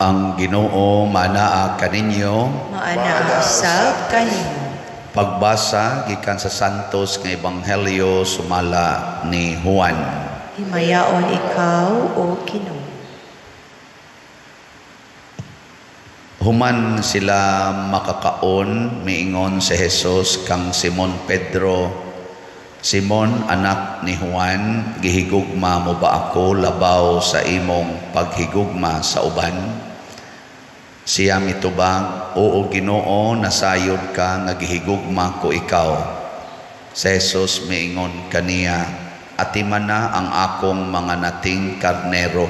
Ang Ginoo manaa kaninyo. Maanaa usab kaninyo. Pagbasa gikan sa Santos nga Ebanghelyo sumala ni Juan. Himayaon ikaw, O Ginoo. Human sila makakaon, miingon si Jesus kang Simon Pedro, "Simon, anak ni Juan, gihigugma mo ba ako labaw sa imong paghigugma sa uban?" Siya mitubag, "Oo, Ginoo, nasayod ka nga gihigugma ko ikaw." Si Jesus miingon kaniya, "Atiman na ang akong mga nating karnero."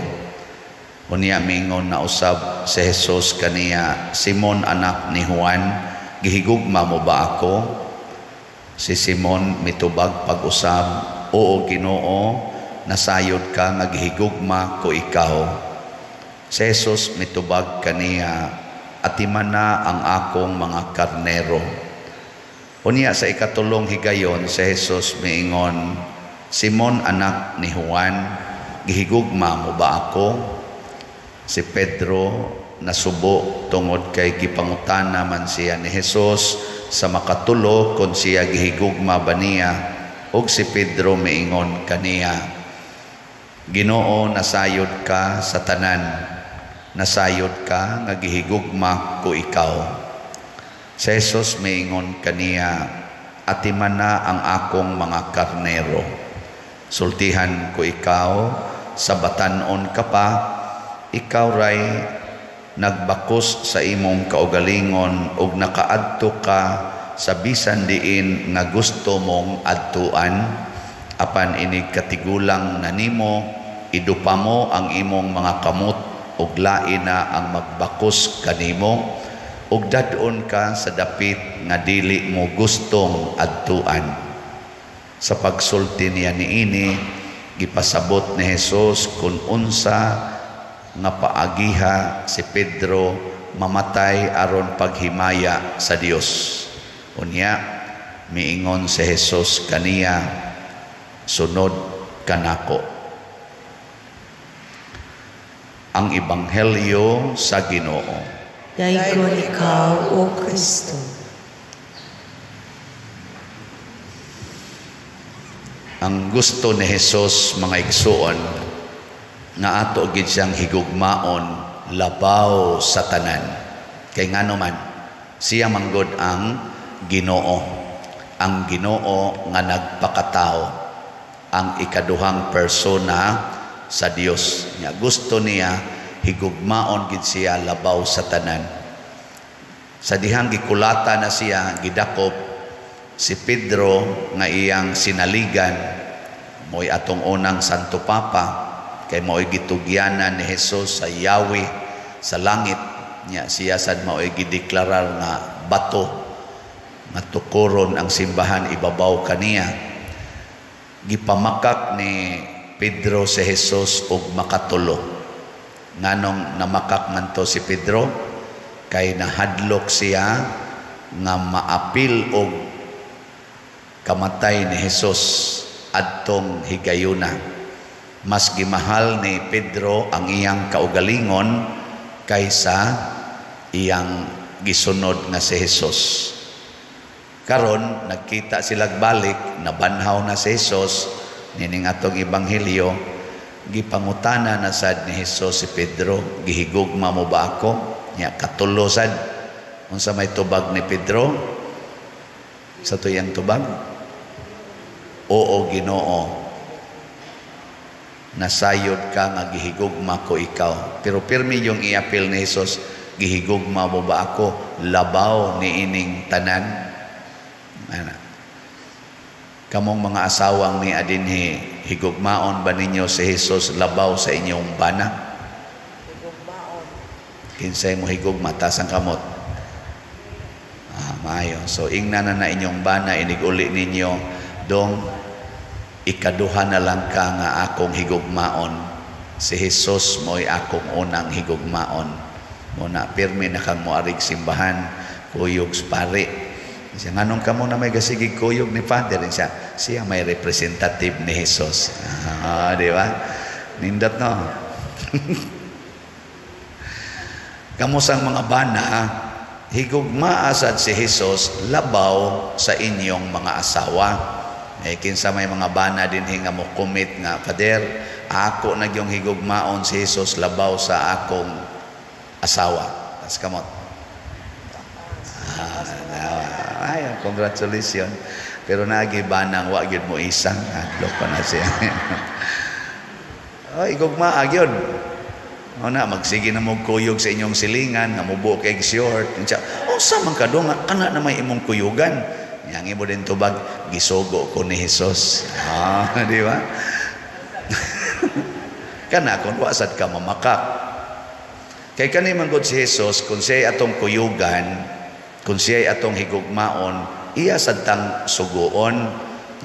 Unya miingon na usab si Jesus kaniya, "Simon, anak ni Juan, gihigugma mo ba ako?" Si Simon mitubag pag-usab, "Oo, Ginoo, nasayod ka nga gihigugma ko ikaw." Si Jesus mitubag kaniya, "Atiman na ang akong mga karnero." Unya sa ikatulong higayon si Jesus miingon, "Simon, anak ni Juan, gihigugma mo ba ako?" Si Pedro nasubo tungod kay gipangutana man siya ni Jesus sa makatulo kung siya gihigugma ba niya, ug si Pedro miingon kaniya, "Ginoo, nasayod ka sa tanan, nasayod ka nga gihigugma ko ikaw." Si Jesus miingon kaniya, "Atiman na ang akong mga karnero. Sultihan ko ikaw, sa batan-on ka pa, ikaw ray nagbakos sa imong kaugalingon ug nakaadto ka sa bisan diin nga gusto mong adtuan. Apan inig katigulang na nimo, idupa mo ang imong mga kamot ug lain na ang magbakos kanimo ug dad-on ka sa dapit nga dili mo gustong adtuan." Sa pagsulti niya niini, gipasabot ni Jesus kung unsa nga paagiha si Pedro mamatay aron paghimaya sa Dios. Unya miingon si Jesus kaniya, "Sunod kanako." Ang Ebanghelyo sa Ginoo. Daygon ikaw, O Kristo. Ang gusto ni Jesus, mga igsuon, nga ato gid siyang higugmaon labaw sa tanan. Kay ngano man, siya manggod ang Ginoo. Ang Ginoo nga nagpakatao, ang ikaduhang persona sa Dios. Nya gusto niya higugmaon gid siya labaw sa tanan. Sa dihang gikulata na siya, gidakop si Pedro nga iyang sinaligan, mo'y atong unang Santo Papa, kay mao'y gitugyanan ni Jesus sa Yahweh sa langit. Nya siya sad mao'y gideklarar nga bato nga tukoron ang simbahan ibabaw kaniya. Gipamakak ni Pedro si Jesus og makatulo. Nganong namakak man to si Pedro? Kay nahadlok siya nga maapil og kamatay ni Jesus adtong higayuna. Mas gimahal ni Pedro ang iyang kaugalingon kaysa iyang gisunod nga si Jesus. Karon nagkita silag balik, nabanhaw na si Jesus nining atong ebanghelyo. Gipangutana na sad ni Jesus si Pedro, "Gihigugma mo ba ako?" Nya katulo sad. Unsa may tubag ni Pedro? Sa tuyang tubag? "Oo, Ginoo, nasayod ka nga gihigugma ko ikaw." Pero pirmi yung iapil ni Jesus, "Gihigugma mo ba ako labaw ni ining tanan?" Ana. Kamong mga asawang ni adinhi, higugmaon ba ninyo si Jesus labaw sa inyong bana? Higugmaon. Kinsay mo higugma, taas ang kamot. Ah, maayo. So ingna na na inyong bana, inig-uli ninyo dong ikaduha na lang ka nga akong higugmaon. Si Jesus mo'y akong unang higugmaon. Muna, pirmi na kang moarig simbahan, kuyog pare. Siya, nganong kamo na may gasigig kuyog ni Father? Siya, siya may representative ni Jesus. Ah, di ba? Nindot, no? Kamo sang mga bana, higugmaa sad si Jesus labaw sa inyong mga asawa. Eh, kinsa may mga bana dinhi nga mo commit nga, "Father, ako na gyung higugmaon si Jesus labaw sa akong asawa"? Tas kamot. Ah, ay, congratulations. Pero naagi banang wa gyud mo isang hadlok pa na siya. Oh, higugmaa gyud. O na, magsige na mo kuyog sa inyong silingan, nga mubuo kay short. Unsa, oh, sa man ka nga, kana na may imong kuyugan. Yang imo din tubag, "Gisugo ko ni Jesus." Ah, di ba? Kana kung wa sad ka mamakak. Kay kani man gud si Jesus, kung siya atong kuyugan, kung siya atong higugmaon, iya sad tang suguon.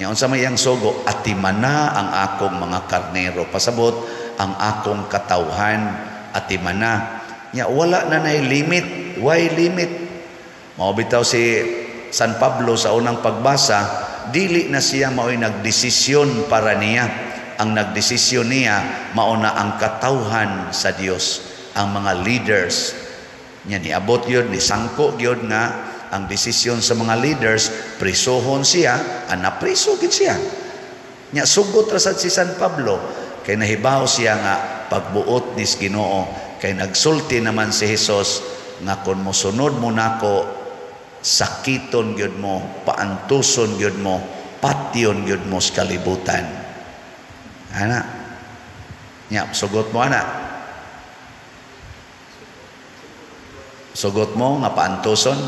Nya unsa may iyang sugo? "Atimana ang akong mga karnero." Pasabot, ang akong katawhan, atimana. Nya wala na nay limit. Why limit? Mao bitaw si San Pablo sa unang pagbasa, dili na siya mao'y nagdesisyon para niya. Ang nagdesisyon niya mao na ang katawhan sa Dios, ang mga leaders. Nya niabot yun, nisangko yun nga ang desisyon sa mga leaders, prisohon siya, ana priso gid siya. Nya sugot ra sad si San Pablo kay nahibaw siya nga pagbuot ni Ginoo, kay nagsulti naman si Jesus nga kung mosunod mo nako, sakiton gyud mo, paantuson gyud mo, patyon gyud mo sa kalibutan. Ana. Nya sugot mo ana. Sugot mo nga paantuson,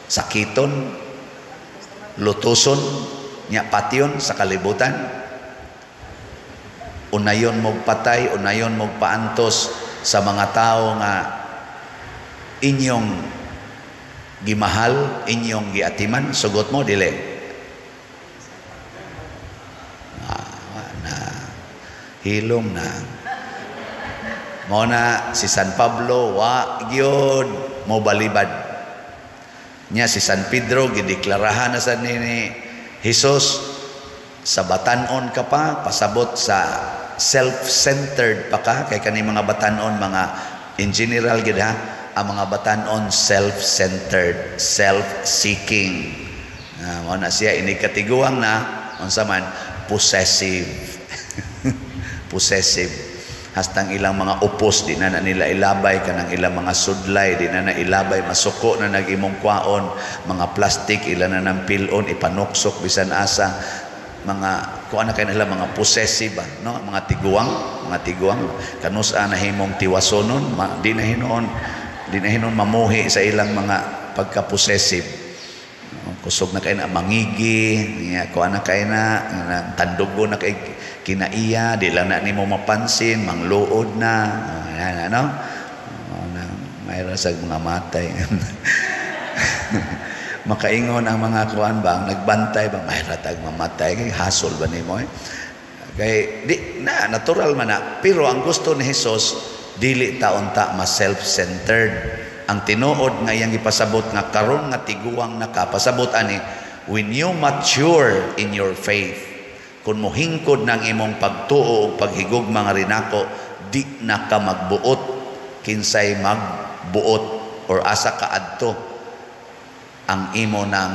sakiton, lutuson, nya patyon sa kalibutan. Unayon mog patay, unayon mog paantos sa mga tao nga inyong gimahal, inyong giatiman, sugot mo dili? Ah, na hilom na. Mao na si San Pablo wa gyud mo balibad. Nya si San Pedro gideklarahan na sa ni Jesus, sa batanon ka pa, pasabot sa self-centered pa ka, kay kani mga batanon, mga in general gid ha, ang mga batanon self-centered, self-seeking. Mao na siya ini katiguang na unsa man, possessive. Possessive. Hastang ilang mga upos di na, na nila ilabay, kanang ilang mga sudlay di na na ilabay, masuko na nag-imong kwaon, mga plastic ila na ng pilon, ipanuksok bisan asa, mga kuan na kay nila, mga possessive ba, no, mga tiguang, mga tiguang kanus-a na himong tiwasonon, di na hinuon mamuhi sa ilang mga pagka-possessive. Kusog na kay na mangigi niya, kuan na kay na tandugo na kay kinaiya, di lang na nimo mapansin, mangluod na, ano? Na, mayroon sa mga matay. Makaingon ang mga kuan ba, ang nagbantay ba, mayroon tag mamatay, kay hasol ba nimo eh? Kay di na natural man na, pero ang gusto ni Jesus dili taon ta ma self-centered. Ang tinuod nga iyang ipasabot nga karon nga tiguang nakapasabot ani, when you mature in your faith, kung mohingkod ng imong pagtuo o paghigugma nga rinako, di na ka magbuot kinsay magbuot or asa ka adto. Ang imo ng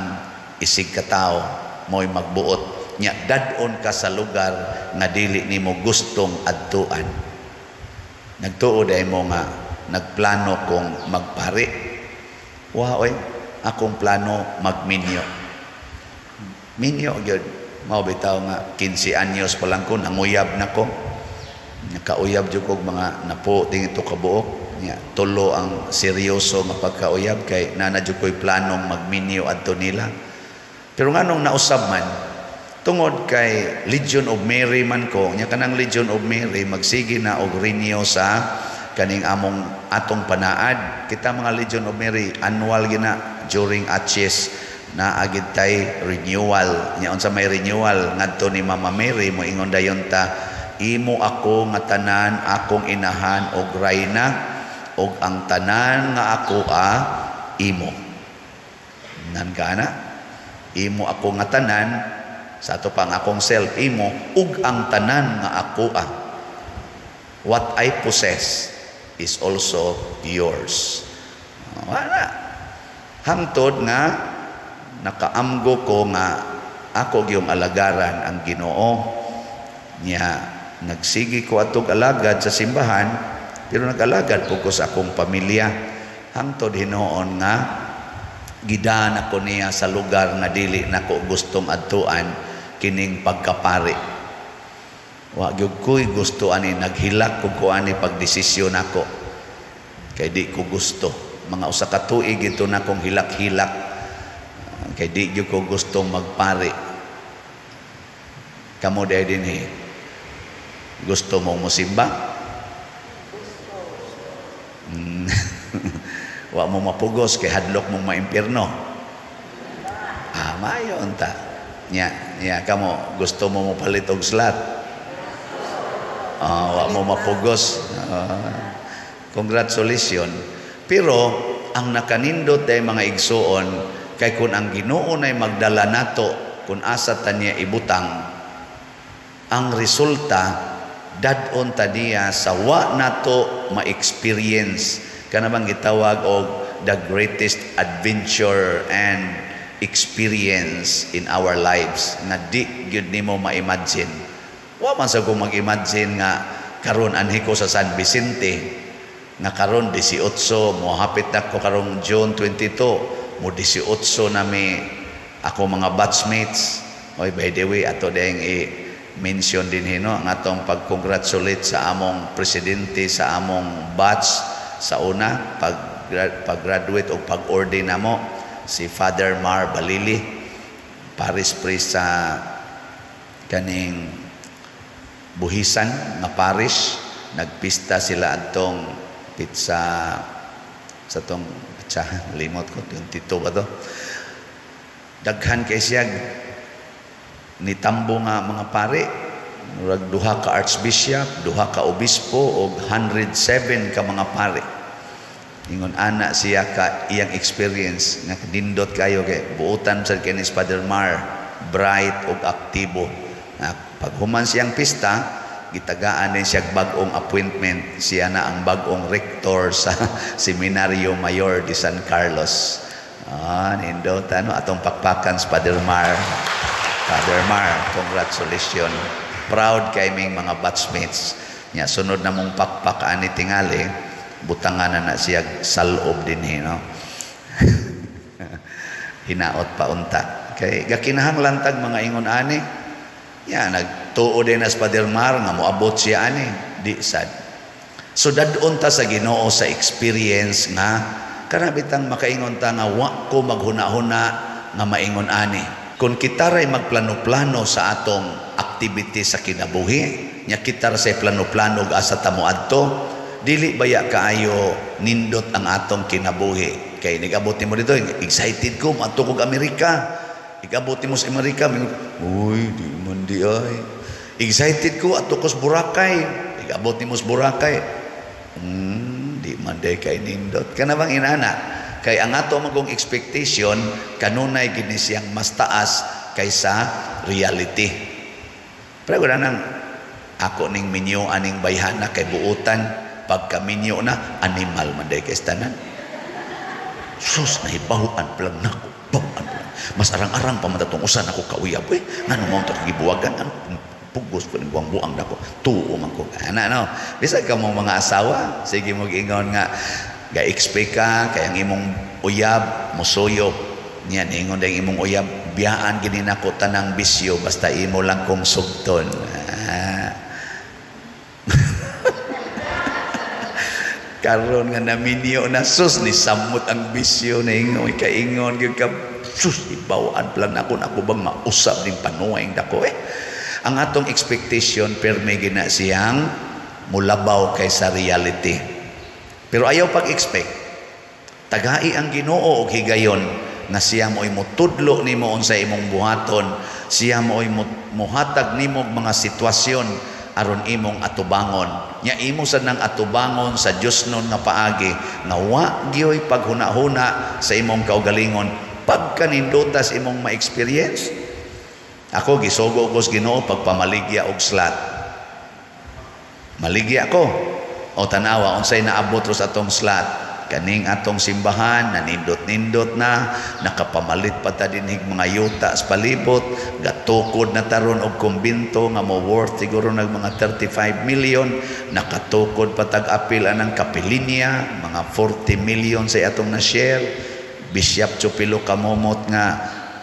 isig katao mo'y magbuot. Nya dad-on ka sa lugar nga dili nimo gustong adtuan. Nagtuo dahil mo nga nagplano kong magpari. Wa oy, akong plano magminyo. Minyo gyud. Mao bitaw nga 15 anyos pa lang ko nanguyab na ko. Nakauyab jud kog mga napo tingito kabuok. Nya tulo ang seryoso nga pagkauyab kay nana jud koy planong magminyo adto nila. Pero nganong nausab man, tungod kay Legion of Mary man ko, nya kanang Legion of Mary magsige na og renew sa kaning among atong panaad. Kita mga Legion of Mary annual gina during Atches na agid tay renewal. Nya unsa may renewal ngadto ni Mama Mary, moingon dayon ta, "Imo ako nga tanan, akong inahan og rayna, og ang tanan nga ako a imo." Nan ka na? Imo ako nga tanan, sa ato pang akong self imo, ug ang tanan nga ako a. What I possess. is also yours. Wala. Hangtod nga nakaamgo ko nga ako gyung alagaran ang Ginoo. Nya nagsigi ko atog alagad sa simbahan, pero nag-alagad po ko sa akong pamilya. Hangtod hinuon nga gidaan ako niya sa lugar nga dili nako gustong adtuan, kining pagkapari. Wa gyud ko'y gusto ani, naghilak ko ko ani pagdesisyon nako. Kay di ko gusto. Mga usa ka tuig ito na kong hilak-hilak. Kay di gyud ko gustong magpari. Kamo diay dinhi. Gusto mong musimba? Wa mo mapugos kay hadlok mong maimpierno. Ah, maayo unta. Nya, nya kamo gusto mo mopalit og slot? Ah, wa mo mapugos. Ah, congratulations. Pero ang nakanindot ay mga igsuon kay kung ang Ginoo nay magdala nato kung asa ta niya ibutang, ang resulta dad-on ta niya sa wa nato ma-experience, kana bang gitawag og the greatest adventure and experience in our lives nga di gyud nimo ma-imagine. Wa man sa ko mag-imagine nga karon anhi ko sa San Vicente, nga karon 18, mohapit na ko karong June 22, mo 18 na mi ako mga batchmates. Oy, by the way, ato dayong i-mention din hino ang atong pag-congratulate sa among presidente sa among batch sa una pag pag-graduate o pag-ordain namo, si Father Mar Balili, parish priest sa kaning Buhisan nga parish. Nagpista sila adtong pizza sa tong pizza, limot ko, 22 ba to? Daghan kay siya nitambo nga mga pare, murag duha ka archbishop, duha ka obispo og 107 ka mga pare. Ingon ana siya ka iyang experience nga nindot kayo kay buotan sad kay ni Father Mar, bright og aktibo. Na pag human siyang pista, gitagaan din siya bag-ong appointment. Siya na ang bag-ong rector sa Seminario Mayor de San Carlos. Ah, nindot ano atong pakpakan sa Father Mar. Father Mar, congratulations. Proud kay ming mga batchmates. Nya sunod na mong pakpak ani tingali, butangan na na siya salob dinhi, no. Hinaot pa unta. Kay gakinahanglan tag mga ingon ani. Ya, nagtuo din as Father Mar nga moabot siya ani, di sad. So dad-on ta sa Ginoo sa experience nga kana bitang makaingon ta nga wa ko maghuna-huna nga maingon ani. Kung kita ray magplano-plano sa atong activity sa kinabuhi, nya kita ra say plano-plano asa ta moadto, dili baya kaayo nindot ang atong kinabuhi. Kay nigabot nimo dito, excited ko moadto kog Amerika. Igabot nimo sa Amerika, uy, di man di ay. Excited ko adto ko sa Boracay. Igabot nimo sa Boracay. Di man day kay nindot. Kana bang inana? Kay ang ato magong expectation kanunay gini siyang mas taas kaysa reality. Pero wala nang ako ning minyo aning bayhana kay buutan, pagka minyo na animal man day kay tanan. Sus, nahibahuan pa lang nako, bahuan pa lang. Mas arang-arang pa man atong usan ako kauyab eh. Ngano mo to gibuwagan, ano pugos ko ning buang-buang nako. Tuo man ko. Ana no. Bisag ka mo mga asawa, sige mo giingon nga ga-expect ka kay ang imong uyab mosuyop. Niya niingon dayong imong uyab, biyaan gini nako tanang bisyo basta imo lang kong sugton. Ah. Karon nga naminyo na, sus, ni samot ang bisyo na ingon kaingon gyud ka, sus, ibawaan plan ako na ako bang mausab ning panuay dako eh. Ang atong expectation perme gina siyang mulabaw kaysa reality. Pero ayaw pag-expect. Tagai ang Ginoo og higayon nga siya mo'y motudlo nimo unsa imong buhaton, siya mo'y mohatag nimo mga sitwasyon aron imong atubangon. Nya imo sad nang atubangon sa Dios nun nga paagi nga wa gyoy paghuna-huna sa imong kaugalingon pagkanindutas imong ma-experience. Ako gisugo ko sa Ginoo pagpamaligya og slot. Maligya ko. O tanawa unsay naabot ro sa atong slot. Kaning atong simbahan nanindot-nindot na, nakapamalit pa ta dinhig mga yuta sa palibot, gatukod na taron og kumbinto nga mo worth siguro nag mga 35 million, nakatukod pa tag apil anang kapilinya, mga 40 million sa atong na share. Bishop Chupilo kamomot nga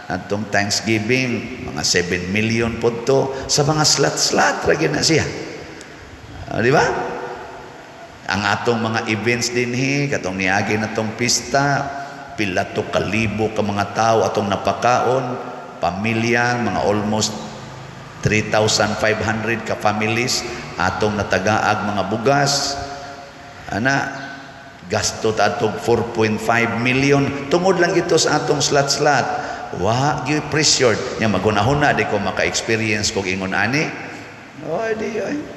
atong Thanksgiving, mga 7 million po to sa mga slot-slot ra gyud na siya. Di ba? Ang atong mga events dinhi, katong niagi na tong pista, pila to kalibo ka mga tao atong napakaon, pamilya, mga almost 3,500 ka families atong natagaag mga bugas. Ana, gasto ta atong 4.5 million tungod lang ito sa atong slot-slot. Wa gyud pressured nya magunahuna di ko maka-experience kog ingon ani. Oh, di ay.